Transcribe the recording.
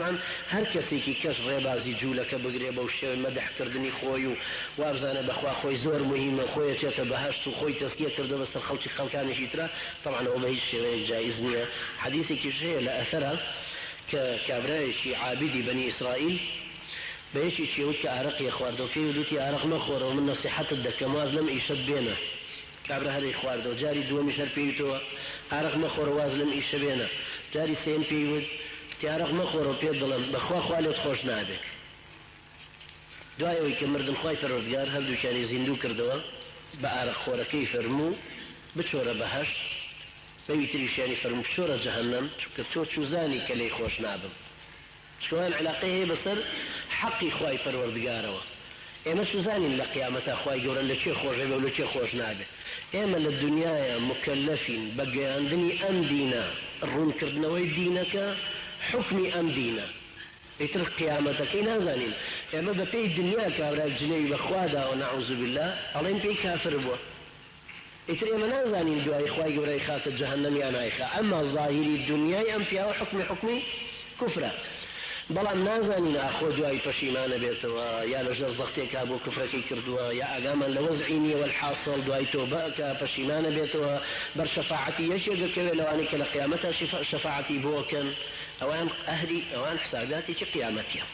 تەبعەن هەر کەسێکی کەش ڕێبازی جوولەکە بگرێ بەو شێوەی مەدح کردنی خۆی و وابزانێ بەخوا خۆی زۆر موهیمە و خۆی ئەچێتە بەهەشت و خۆی تەزکیە کردوە بەسەر خەڵکی خەڵکانێکی ترا تەبعەن ئەوە بەهیچ شێوەیەک جائیز نیە. حەدیسێکیش هەیە لە ئەثەرا کە کابرایەکی عابیدی بەنی ئیسرائیل بە یەکێکی وت کە ئارەقی ئەخواردەوە پێی وت وتی ئارەق مەخۆرەوە من نەسیحەتت دەکەم واز لەم ئیشەت بێنە. کابرا هەر ئەیخواردەوە، جاری دووەمیش هەر پێی وتەوە، ئارەق مەخۆرە واز لەم ئیشە بێنە. جاری سێیەم پێی وت، وتی ئارەق مەخۆرەوە پێت دەڵێم، بەخوا خوا لێت خۆش نابێ. دوای ئەوەی کە مردن خوای پەروەردگار هەردووکیانی زیندوو کردەوە، بە ئارەق خۆرەکەی فەرموو، بچۆرە بەهەشت، بەوی تریشیانی فەرموو، بچۆرە جەهەنەم، چونکە تۆ چوزانی کە لێی خۆش نابم. چونکە ئەوان عیلاقەی هەیە بەسەر حەقی خوای پەروەردگارەوە ئێمە چوزانین لە قیامەتا خوای گەورە لە کێ خۆش ئەبێ و لە کێ خۆش نابێ ئێمە لە دونیایا موکەلەفین بە گەیاندنی ئەم دینە ڕوونکردنەوەی دینەکە حوکمی ئەم دینە ئیتر قیامەتەکەی نازانین ئێمە بە پێی دنیا کابرا جنێوی بە خوا داوە نعوذ باللە ئەڵێین پێی کافر بووە ئیتر ئێمە نازانین دوایی خوای گەورە ئەیخاتە جەهەنەم یان نایخا ئەما زاهیری دونیای ئەم پیاوە حوکمی حوکمی کوفرە بەڵام نازانین ئاخۆ دوایی پەشیمان ئەبێتەوە یا لەژێر زەختێکا بووە کوفرەکەی کردووە یا ئاگامان لە وەزعی نیە وەلحاسڵ دوایی تۆبە ئەکا پەشیمان ئەبێتەوە بەر شەفاعەتی یەکێک ئەکەوێ لەوانەی کە لە قیامەتا شەفاعەتی بۆ ئەکەن ئەوان ئەهلی ئەوان حساباتێکی قیامەتیە.